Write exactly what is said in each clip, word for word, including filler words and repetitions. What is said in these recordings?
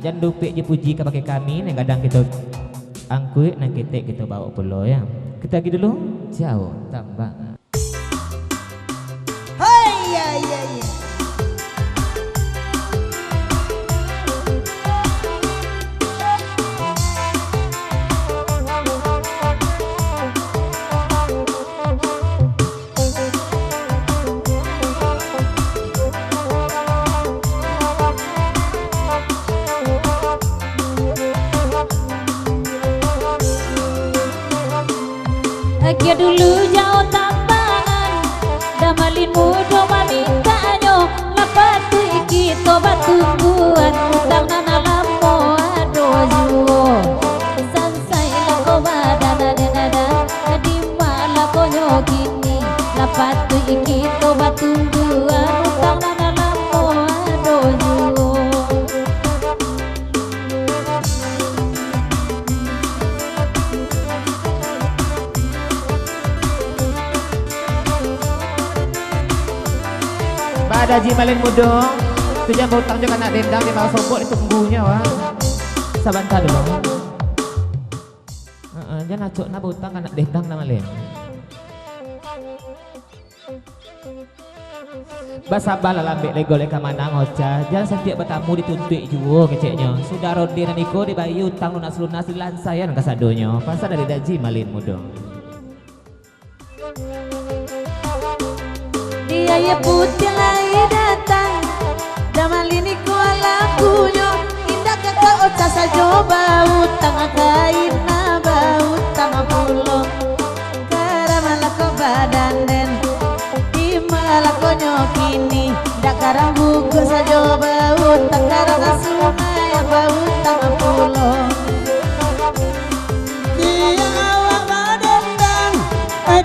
Jan dupek jo puji kabake kami, nan gadang kito angkuik, nan ketek kito bawok pulo, yo. Kito agi dulu, jauah tambah. Hai, ya, ya, ya. Agiah dulu jauah tambangan, Da Malin Mudo mamintaknyo, lah patuik kito batungguan, utang nan lamo ado juo. Sansai lako badan aden adan, di ma lakonyo kini, lah patuik kito batungguan, utang nan lamo ado juo. Ba Da Haji Malin Mudo, tu jan bautang jo ka anak dendang, di bawah sobok ditunggunyo, wah. Sabanta dulu. Heeh, jan acok nah bautang ka anak dendang nah, Malin. Basabalah lambek lego leka manang, Ocha. Jan satiok batamu dituntuik juo keceknyo. Sudah ronde nan iko dibayia utang lunas-lunas, dilansaian kasadonyo. Pasa dari Da Haji Malin Mudo. Di aia putiah lai datang, Da Malin iko lakunyo, indak ka ka Ocha sajo bautang, kaina bautang pulo. Karama lako badan den, di ma lakonyo kini, dak karang buku sajo bautang, karang sungai bautang pulo. Di awak badendang,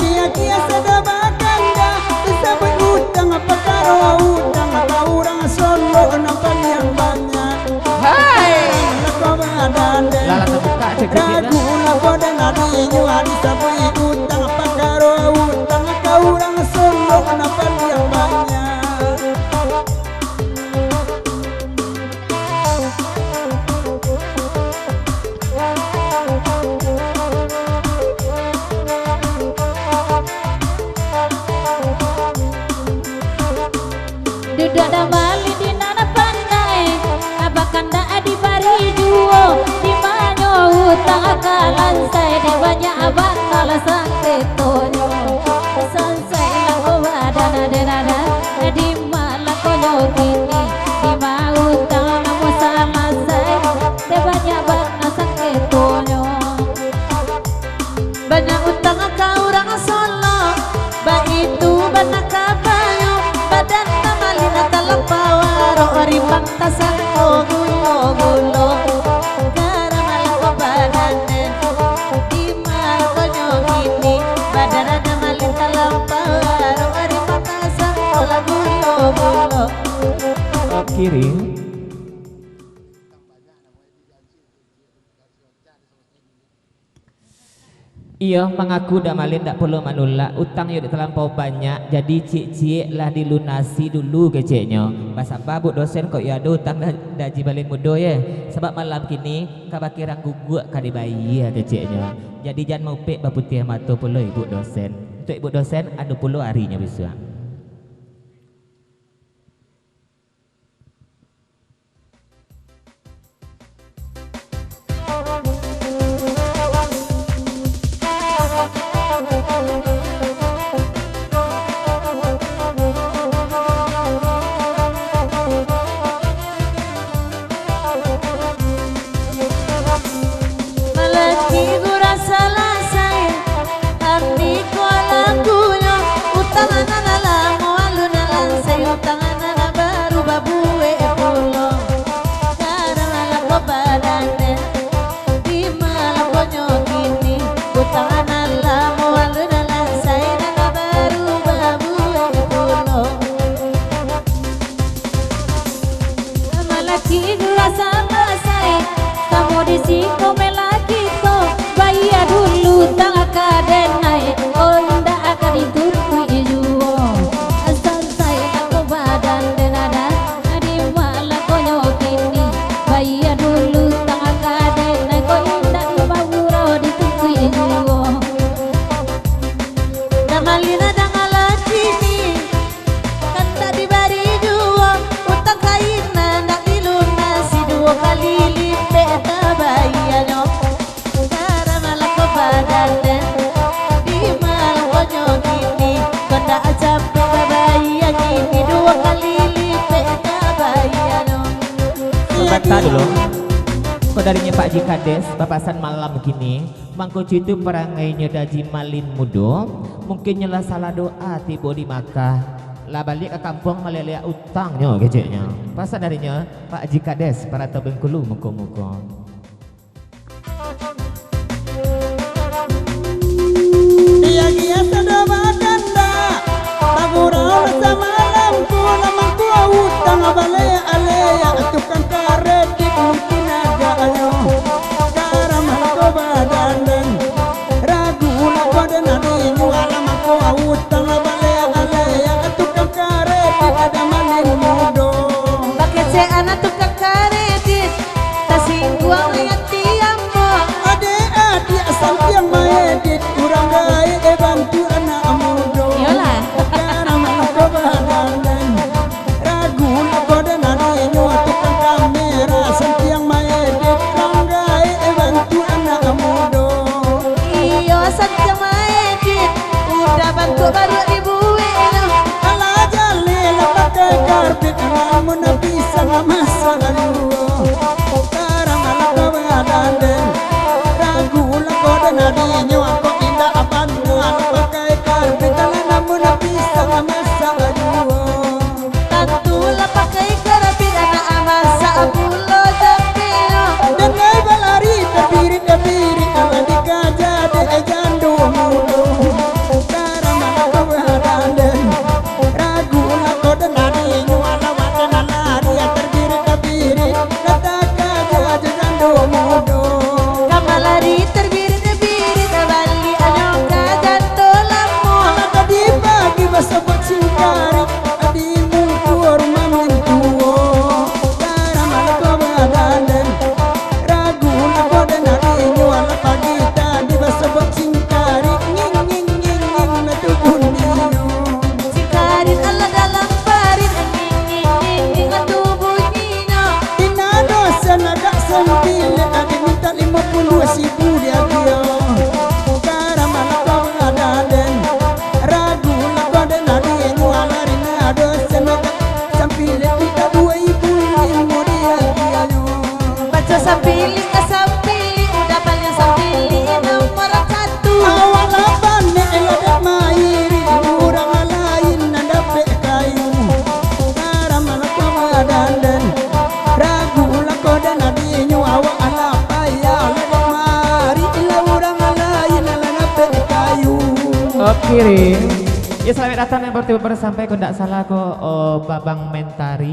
di akia sada bakanda, disabuik utang pakaro utang, ka urang Solok nan paliang banyak. Hai! Lako badan den. Lah, lah tabuka cek-cek lah. Ragu lah badan adinyo, disabuik utang pakaro utang, ka urang Solok nan paliang banyak. Duduak Da Malin di nan pandai, abah kandak dibari juo, di manyo utang ka lansai, dek banyak bana lah sangketonyo. Sansai lako badan aden adan, di ma lakonyo kini, di ma utang namo salasai, dek banyak bana sangketonyo. Banyak utang ka urang Solok, baitu bana kabanyo, badan Da Malin talampau arok, rimbang tasangko gulo-gulo. Karama lako badan den, di ma lakonyo kini, badan Da Malin talampau arok, rimbang tasangko lah gulo-gulo. Kirim. Iyo, mangaku Da Malin dak pulo manulak, utang iyo dak talampau banyak, jadi ciek-ciek lah dilunasi dulu keceknyo. Basaba Buk Dosen, kok iyo ado utang Da, Da Haji Malin Mudo ye, sabab malam kini ka bakirang guguak ka dibayia keceknyo. Jadi jan maupek baputiah mato pulo Ibuk Dosen. Untuak Ibuk Dosen, ado pulo arinyo bisuak. Malaki gurasa lasai, ati ko lakunyo, utang nan Tahan dulu. Kok darinyo Pak Ji Kades, bapasan malam kini, mangko citu parangainyo Daji Malin Mudo, mungkinnyo lah salah doa tibo di Makkah, lah baliak ka kampuang malelek utangnyo keceknyo. Pasan darinyo Pak Ji Kades, Parato Bengkulu, muko-muko. Diagiah sado badandak, bagurau lah samalam, pulang mangko utang baleh aleh, tukang karedit mungkin agaknyo. Karamah ko badandak, ragu lah ko den ado inyo, alah mangko utang baleh aleh, tukang karedit ado Malin Mudo. Bakecek anak tukang karedit, tasingguang lai ati ambo. Adiak-adiak santiang maedit, urang gaek eh bantu anak mudo. Iyolah. Karamah ko badandak, ragu lah ko den ado inyo, tukang kamera santiang maedit, urang gaek eh bantu anak mudo. Iyo, santiang maedit, udah bantuak baru dibuek. Alah jaleh lah pakai karbit, namun bisa mamasak juo. Karamah lah ko badandak, ragu lah ko den ado inyo, kok indak abang lah pakai karbit, alah namun bisa mamasak juo. Tantu lah pakai karbit, anak masak pulo capeknyo. Dengai balari tabirik-tabirik, alah dikaja dek jando mudo. Karamah ko badandak, ragu lah ko den ado inyo, alah wadah lari tabirik-tabirik, lah takaja jo jando mudo. Ka malari tabirik-tabirik, baliaknyo ka jando lamo. Alah tadi pagi basobok singkarik, di muko rumah mintuo. Karamah lah ko badandak, ragu lah ko den ado inyo, alah pagi tadi basobok singkarik, nging, nging, nging, nging, lah tu bunyinyo. Singkarik alah dalam parit, nging, nging, nging, nging, lah tu bunyinyo. Inado sanagak sambilan, ado mintak limo puluah ribu diagiah. Karamah lah ko badandak, ragu lah ko den ado inyo, alah rinado sanagak sambilan, mintak duo ribu limo diagiahnyo. Baco sambilan ka sambilan, udah paliang sambilan nomor satu. Awak lah panek lah dek mairi, urang lain nan dapek kayu. Karamah lah ko badandak, ragu lah ko den ado inyo, awak alah payah lah dek mairi, lah urang lain lah dapek kayu. Oke, Rin. Ya, selamat datang yang baru tiba baru sampai, kok ndak salah kok, oh, Babang Mentari.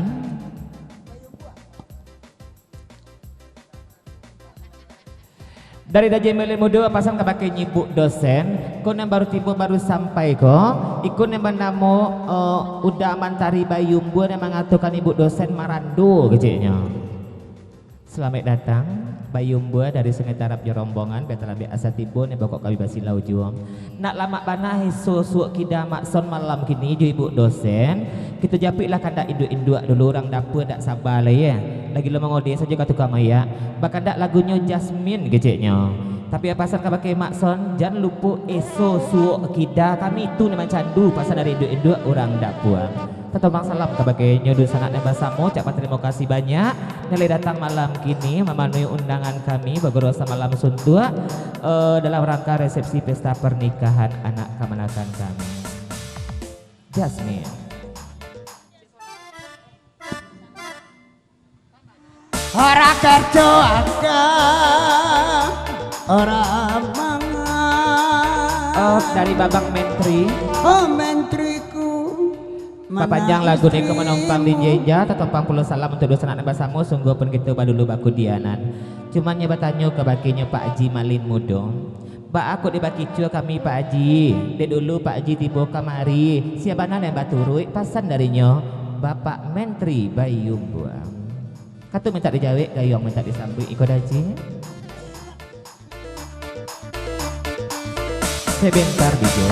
Dari Daji Malin Mudo, pasan kabake Ibuk Dosen, ko nan baru tibo, baru sampai ko, iko nan banamo, eh, Uda Mantari Bayumbua nan mangatokan Ibuk Dosen marando keceknyo. Salamaik datang, Bayumbua dari Sungai Tarab jo rombongan, bia talambek asa tibo, nan bokok kami basilau juo. Nak lamak bana eso suok kida Mak Son malam kini jo Ibuk Dosen. Kito japuiklah kandak induak-induak dulu, urang dapua dak saba lai, eh. Lagi lo mangode sajo ka tukang mayak. Bakandak lagunyo Jasmine keceknyo. Tapi pasan kabake Mak Son, jan lupo eso suok kida kami tu nan mancandu, pasan dari induak-induak urang dapua. Tatombang salam kabake inyo dunsanak nan basamo, ucapan tarimo kasih banyak. Nan lai datang malam kini mamanuhi undangan kami bagurau samalam suntuak, eh, dalam rangka resepsi pesta pernikahan anak kamanakan kami, Jasmine. Ora kerjo akang, ora mangan. Oh, dari Babang Menteri. Oh, menteriku. Bapanjang lagu niko manompang di inja-inja, tatompang pulo salam untuak dunsanak nan basamo, sungguahpun kito badulu bakudianan. Cuman nyo batanyo ka bakinyo Pak Haji Malin Mudo. Baa kok dibakicua kami, Pak Haji? Dek dulu Pak Haji tibo kamari, sia bana nan baturuik pasan darinyo, Bapak Menteri Bayumbua. Kato mintak dijawek, gayuang mintak disambuik, iko Daji. Sebentar, Bijo.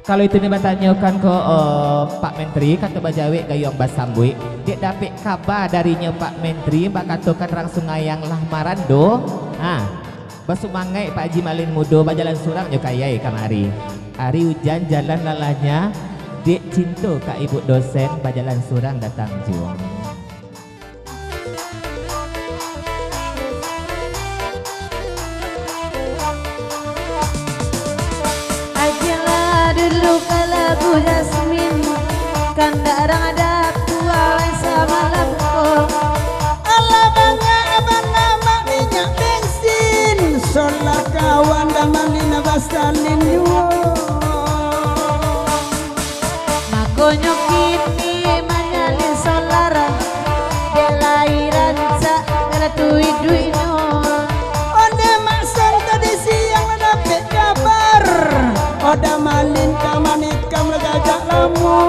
Kalau itu nan batanyokan ko, eh, Pak Menteri, kato bajawek gayuang basambuik. Dek dapek kaba darinyo Pak Menteri, bakatokan rang Sungai yang lah marando. Ha, basumangaik Pak Haji Malin Mudo, bajalan surang jo kayai kamari. Ari ujan jalan lalahnya, Dek cinto ka ibu dosen, bajalan surang datang juo. Agiahlah dulu ka lagu Jasmin, kandak rang ada kuawai samalam ko. Alah banyak bana mak minyak bensin, solar kawan dan mandi na basalin juo. Makonyo kini manyalin solar, dek lai rancak karatuik duiknyo. Onde Mak Son tadi siang lah dapek kabar, Oda Malin ka manikam lah sajak lamo.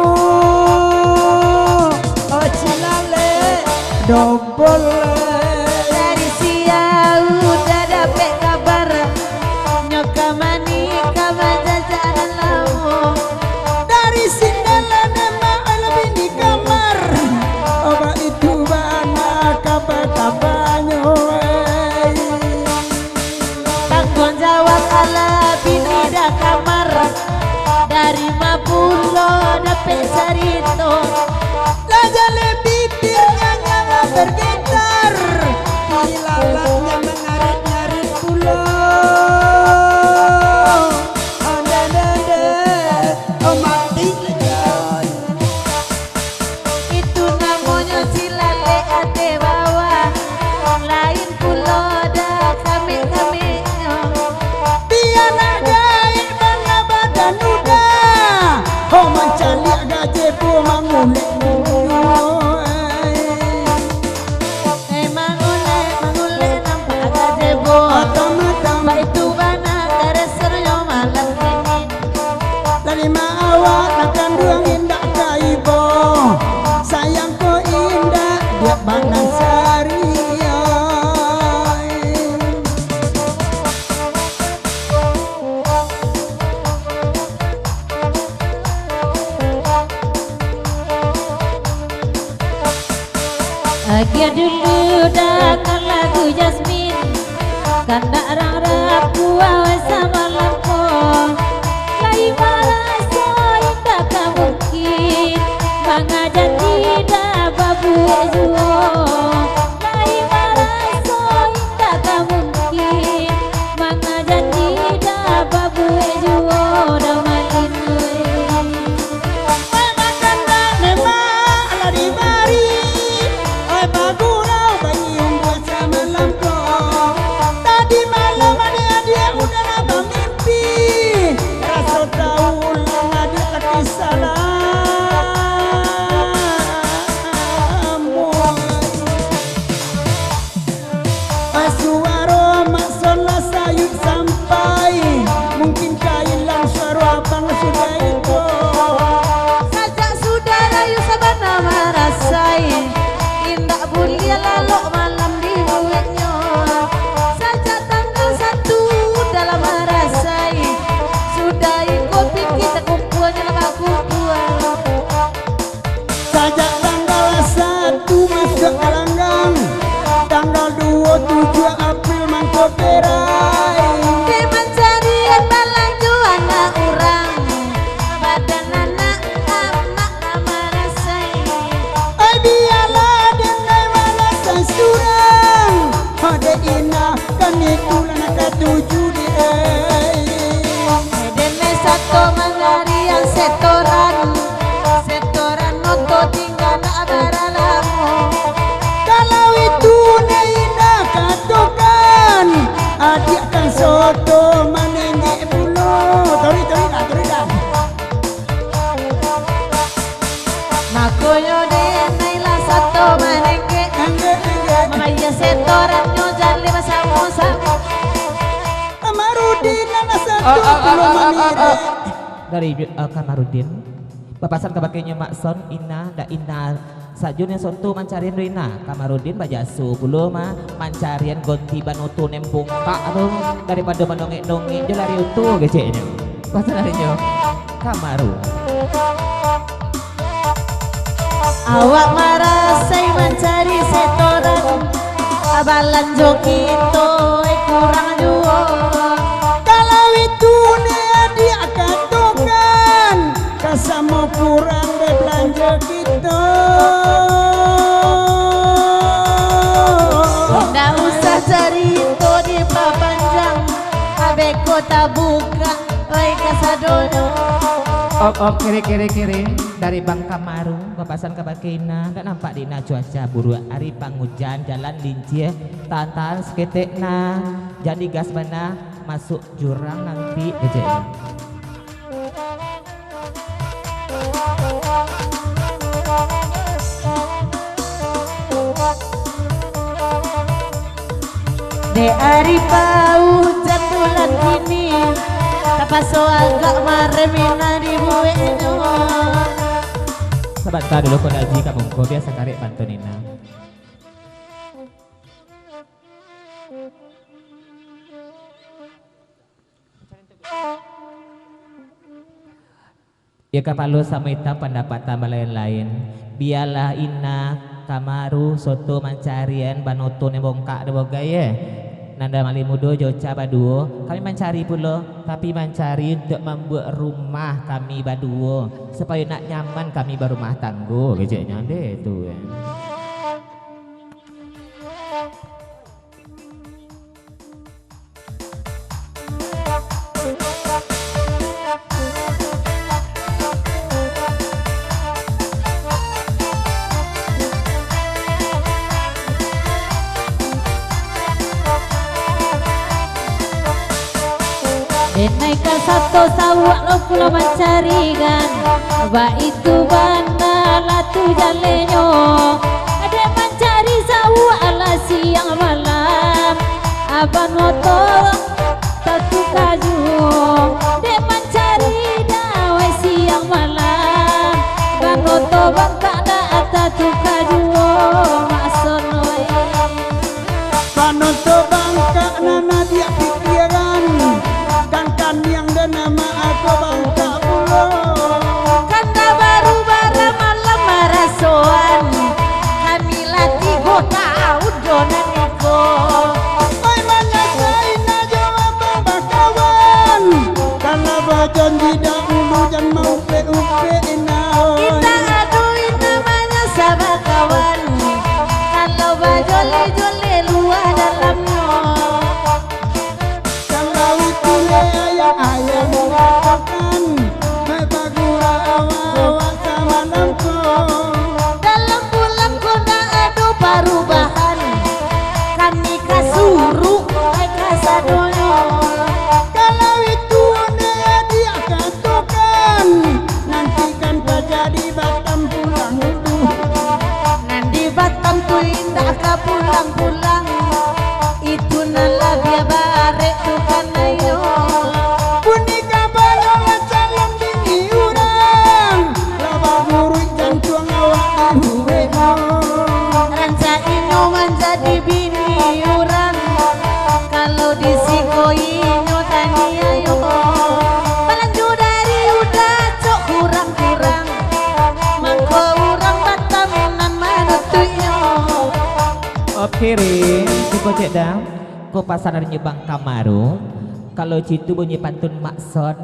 Oh, cilalek, dobol. Dari sia Uda dapek kabar, nyo ka manikam sajak nan lamo. Dari sinan lah dek mak lah bini kamar. Oh, baitu bana kaba-kabanyo, ai. Tangguang jawab alah bini da kamar. Dari ma pulo dapek carito. Lah jaleh bibir nyanyi lah bergetar. Dilalapnyo mangarit-ngarit pulo. Ande, ande, ande. Oh, mati lah, coy. Itu namonyo cilalek ateh bawah, lain pulo da kamek-kameknyo. Bia nak gaek bana badan Uda, ho mancaliak gajebo mangulek-ngulek. Eh, mangulek, mangulek nampak gajebo. Atam-atam. Baitu bana karesernyo malam kini. Tarimo awak nan kanduang indak ka ibo. Sayang ko indak diak bana sari, ai. Agiah dulu dangan lagu Jasmin, kandak rang rapuah wai samalam ko. Lai maraso indak ka mungkin, manga janji dah babuek juo. Lai maraso indak ka mungkin, manga janji dah babuek juo, Da Malin. Ai, makan dah memang lah dibari. Ai, bagurau bagi umbuah samalam ko. Tadi malam adiak-adiak Uda lah bamimpi. Raso tau ulang adiak laki salah. Suaro Mak Son lah sayuik sampai, mungkin ka ilang suaro abang sudah itu. Sajak sudah rayu sabana marasai, indak buliah lalok malam dibueknyo. Sajak tanggal satu udah lah marasai, sudah iko piki takumpuanyo lah bakumpua. Sajak tanggal satu masuak ka langgang, tanggal duo tujuah April mangko berai. Dek mancarian balanjo anak urang, badan anak amak ka marasai. Ai, bialah dek nai marasai surang, ha, dek inah kan itulah nan katuju di ai. Deme sato manggarian setoran, setoran oto tingga ndak baralamo. Kalau itu ne indak katokan, adiak kan soto manenggek pulo. Tori, tori dah, tori dah. Makonyo dek nailah sato manenggek. Enggek, enggek. Mambayia setorannyo jaleh basamo-samo. Kamarudin, anak satu. Ah, ah, ah, pulo ah, ah, ah, mamirek. Ah. Dari, eh, Kamarudin. Bapasan ka bakeh nyo Mak Son, Ina, ndak Ina sajo nan soto mancarian do Ina. Kamarudin bajaso pulo mah mancarian gonti banoto nan bongkak tu, daripado mandongek-dongek jo lari utuh keceknyo. Pasan arinyo Kamaru. Awak marasai mancari setoran, balanjo kito, eh, kurang juo. Kalau itu ne adiak katokan, ka samo Tabukak lai kasadonyo. Op, op, kiri, kiri, kiri. Dari Bang Kamaru, bapasan kabake Ina, ndak nampak di Ina cuaca buruak, ari pangujan, jalan lincik, tahan-tahan saketek nah. Jadi gas bana, masuk jurang nanti, kecek Ina. Dek ari paujan bulan kini, tapaso agak maremeh nan dibueknyo. Sabanta dulu, Ko Daji, ka mungko, bia sakarek pantun Ina. Iyo kapalo samo itam, pandapatan balain-lain. Bialah Ina, Kamaru, Soto mancarian banoto nan bongkak tu bagai, eh. Nan dari Malin Mudo jo Ocha baduo, kami mancari pulo, tapi mancari untuak mambuek rumah kami baduo, supayo nak nyaman kami barumah tanggo, keceknyo deh tu, eh. Denai ka sato sawak lo pulo mancarikan, baitu bana lah tu jalenyo. Dek mancari sawak lah siang malam, abang moto tatuka juo. Dek mancari dawai siang malam, banoto bangkak dak tatuka juo, Mak Sonoi. Banoto bangkak nan adiak pikiran, kan kaniang den amak ako bangkak pulo. Kan dah baru bara malam marasoan, kami lah tigo taun do nan iko. Oi, manyasai nak jo abang bakawan, kan lah bajanji dahulu jan maupek-upek Ina, oi. Indak ado Ina manyasa bakawan, kalau bajoleh-joleh lua dalamnyo. Kalau itu dek ayah-ayah mangatokan, baik bagurau awak-awak samalam ko. Dalam bulan ko ndak ado parubahan, kami ka suruik baik kasadonyo. Kalau itu ondeh adiak katokan, nanti kan tajadi Batam pulang tu. Nan di Batam tu indak ka pulang-pulang, itu nan labiah barek tu kan ayo. Bunyi kabanyo lah calon bini urang, lah baguruik jantuang awak di huwek. Rancak inyo manjadi bini urang, kalau di siko inyo taniayo. Balanjo dari udah cok kurang-kurang, mangko urang Batam nan manutuiknyo. Oke, Rin. Cukup cek dah. Ko pasan dari Bang Kamaru. Kalau citu bunyi pantun Mak Son,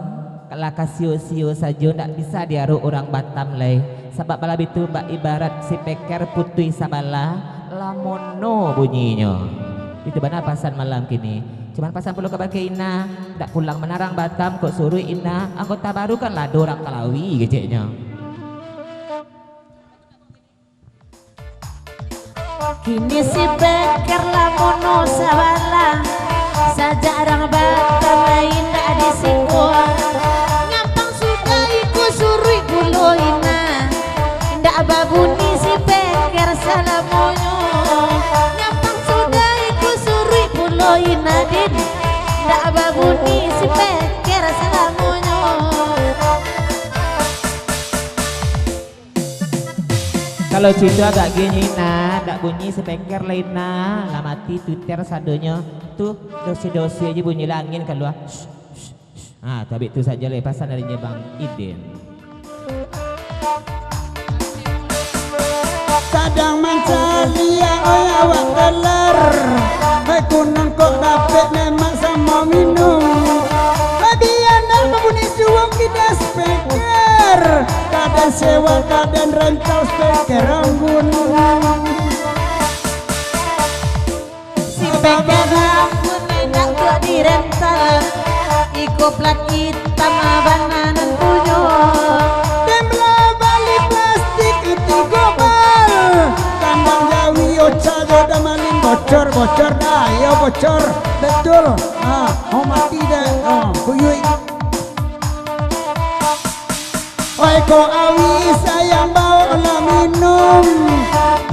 lah ka sio-sio sajo, ndak bisa diaruik urang Batam lai. Sabab malam itu bak ibarat si peker putuih sabalah, lah mono bunyinyo. Itu bana pasan malam kini. Cuman pasan pulo kabake Ina, ndak pulang manarang Batam, kok suruik Ina, anggota baru kan lah ado urang Kalawi, keceknyo. Kini si peker lah mono sabalah, sajak rang Batam indak di siko. Nyampang sudah iko suruik pulo Ina, indak babunyi si peker salamonyo. Nyampang sudah iko suruik pulo Ina, din, indak babunyi si peker salamonyo. Kalau cito agak gini, nah, dak bunyi speaker lai, nah, lah mati Twitter sadonyo. Tu, dosi-dosi aja bunyi lah angin kalua. Shh, shh, shh. Ah, tu abis tu saja lah pasan dari Bang Idin. Sadang mancari ya, oi, awak teler. Hai kunang kok dapek memang samo minum. Hai biar nak babunyi suwok kita speaker. Kaden sewa, kaden rental speaker anggun. Si peker anggun indak tuak dirental. Iko plat itam bana nan punyo. Dem lah bali plastik tigo bal. Kandang jawi oca jo damaling bocor, bocor dah, iyo bocor. Betul. Ah, mau mati dah. Oh, kuyuik. Oi ko awi sayang bao lah minum.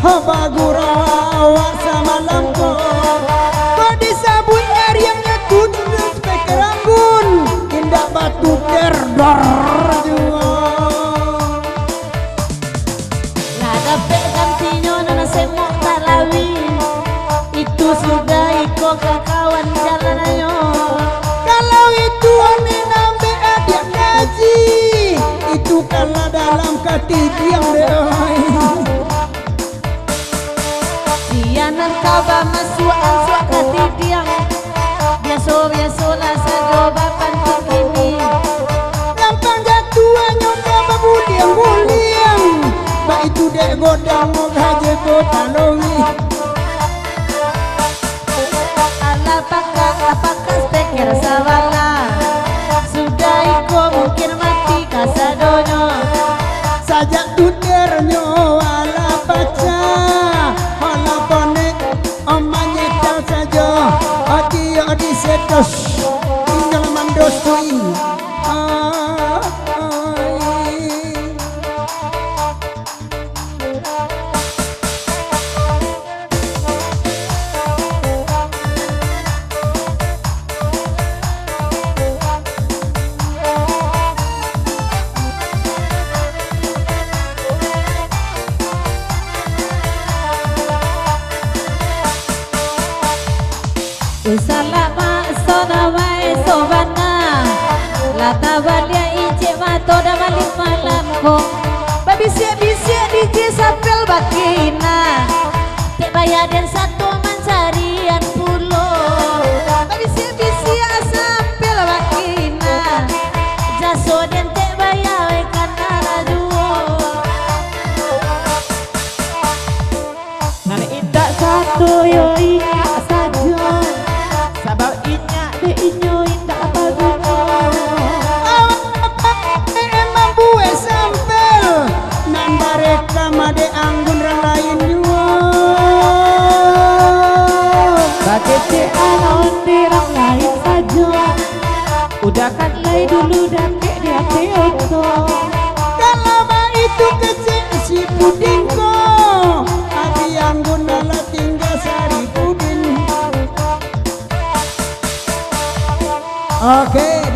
Ha bagurau awak samalam ko. Ko disabuik ariangnyo tu speaker anggun. Indak batuker dor juo. Lah dapek gantinyo nan semok talawi. Itu sudah iko kakawan jalananyo. Kalau itu ane nambek adiak kaji, itu kalah dalam katidiang deh, oi. Sia nan ka bamasuak-masuak katidiang, biaso-biasolah sajo bapantiang kini. Gampang jatuahnyo ka babuliang-buliang, baitu dek godang mo gaje ko talowi. Alah pakak, alah pakak speaker sabalah. Sudah iko mungkin mati kasadonyo. Sajak tuternyo alah pacah, alah panek, om manyetang sajo. Ati yo disedos, tinggal mandosoi. Ah, ai. Usah lah makso namae sobana. Lah tabaliak ijek mato dah malin malam ko. Babisiak-bisiak D J Sapel bakina. Tek baya den sato mancarian pulo. Babisiak-bisiak Sapel bakina. Jaso den tek baya we kana lah juo. Nan indak sato yo inyak sajo, sabab inyak dek inyo indak baguno. Awak emang buek Sapel, nan barekam dek anggun rang lain juo. Bakecek alon dek rang lain sajo. Udah kan lai dulu dakek di ateh oto. Kalau baitu kecek si Pudin ko, ati anggun alah tingga sari pudin. Oke,